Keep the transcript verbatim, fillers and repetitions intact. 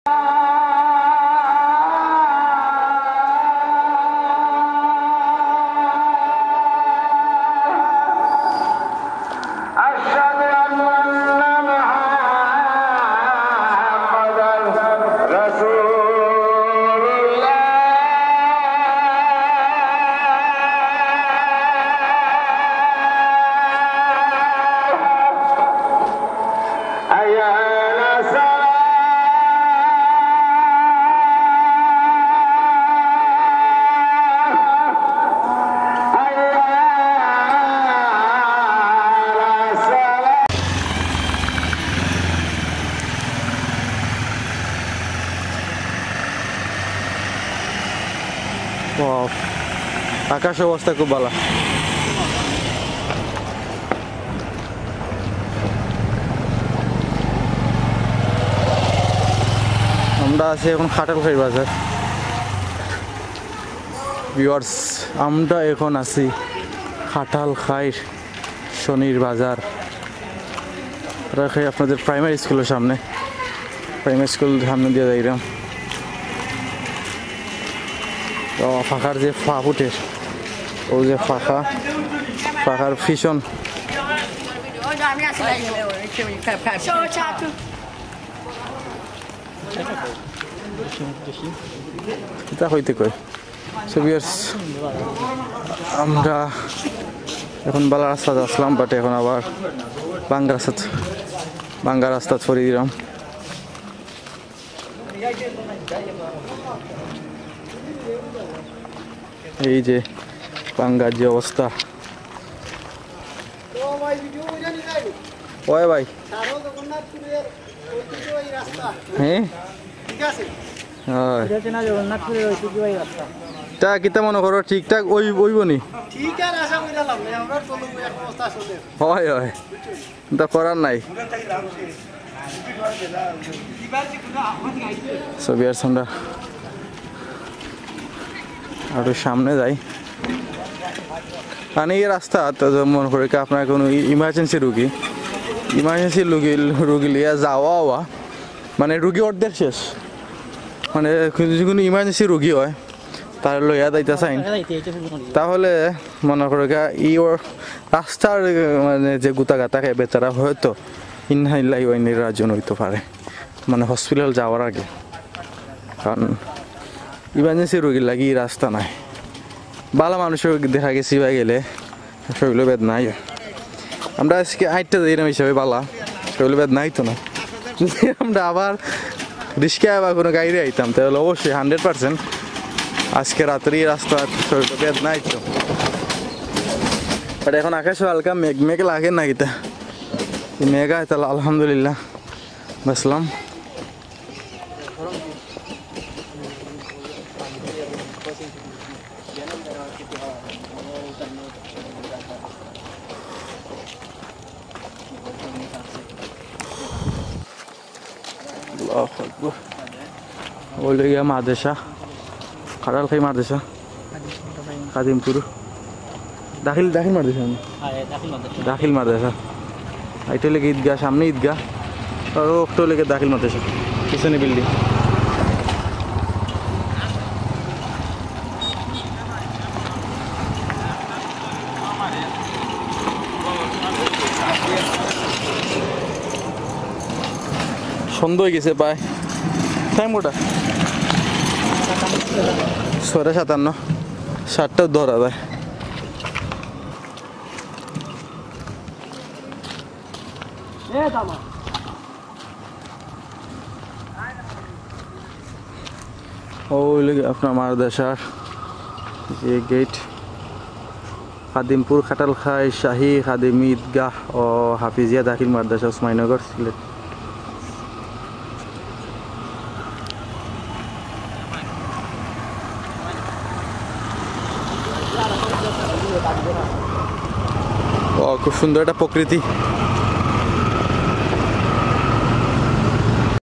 أشهد أن محمدا رسول الله. حي على الصلاة. حي على الصلاة. Wow, আকাশর অবস্থা খুব ভালা। আমরা আছি এখন খাটালখাইর বাজার। Viewers, আমরা এখন আছি খাটালখাইর শনির বাজার। রাখে আপনাদের প্রাইমারি স্কুলর সামনে, প্রাইমারি স্কুলর সামনে দিয়া যাইরাম। তো ফাখার যে ফা ফুটের, ও যে ফাখা, ফাখার ফিশন। এটা হইতে কয়। So viewers, আমরা এখন বালা রাস্তাত আসলাম, but এখন আবার বাঙ্গা রাস্তাত, বাঙ্গা রাস্তাত ফরি দিলাম। এই যে বাঙ্গার যে অবস্থা। ওই ভাই। হ্যাঁ? ঠিক আছে। হয়। এটা হচ্ছে না জগন্নাথপুরের ঐতিহ্যবাহী রাস্তা। তা কিতা মনে করো, ঠিকঠাক ওই, ওইব নি? ঠিক আর আশা করি লাভ নাই, আমরা তো লোক এক অবস্থা আসলে। হয়, হয়। তা করার নাই। So viewers, আমরা আরো সামনে যাই। মানে এই রাস্তা তো মনে করে কি আপনার কোনো ই-, ইমার্জেন্সি রুগী, ইমার্জেন্সি রুগী, রুগী লিয়া যাওয়া আওয়া, মানে রুগী অর্ধেক শেষ। মানে যদি কোনো ইমার্জেন্সি রুগী হয়, তারে লইয়া যাইতা চাইন, তাহলে মনে করো গা, ই ওর রাস্তার, মানে, যে গুতাগাতা থাকে, বেচারা হয়তো ইন্না লিল্লাহি ওয়া ইন্না ইলাইহি রাজিউন হইতে পারে, মানে, হসপিটাল যাওয়ার আগে। কারণ ইমার্জেন্সি রোগীর লাগি ই রাস্তা নাই। বালা মানুষও দেখা গেছে বা গেলে শরীরও বেদনা হয়। আমরা আজকে আটটা দিলাম হিসাবে বালা, শরীরও বেদনা হইতো না। যদি আমরা আবার রিক্সায় বা কোনো গাড়িতে আইতাম, তাহলে অবশ্যই হান্ড্রেড পার্সেন্ট আজকে রাত্রে এই রাস্তাত শরীরও বেদনা হইতো। But এখন আকাশে হালকা মেঘ মেঘ লাগে না কিতা, মেঘ আয় তাহলে আলহামদুলিল্লাহ। বাঁচলাম। আল্লাহু আকবার। ওই লইয়া মাদ্রাসা, খাটালখাই মাদ্রাসা, খাদিমপুর। দাখিল, দাখিল মাদ্রাসা না? হ্যাঁ, দাখিল মাদ্রাসা। দাখিল মাদ্রাসা। এটা লেগে ঈদগাহ, সামনে ঈদগাহ। আর ওটা লেগে দাখিল মাদ্রাসা, পিছনে বিল্ডিং। সন্ধ্যা হয়ে গেছে প্রায়। টাইম কটা? ছয়টা সাতান্ন। সাতটাও ধরা যায়। ওই লগে আপনার মাদ্রাসার যে গেট, খাদিমপুর খাটালখাই শাহী খাদিম ঈদগাহ ও হাফিজিয়া দাখিল মাদ্রাসা, উসমানীনগর, সিলেট। ও, খুব সুন্দর একটা প্রকৃতি।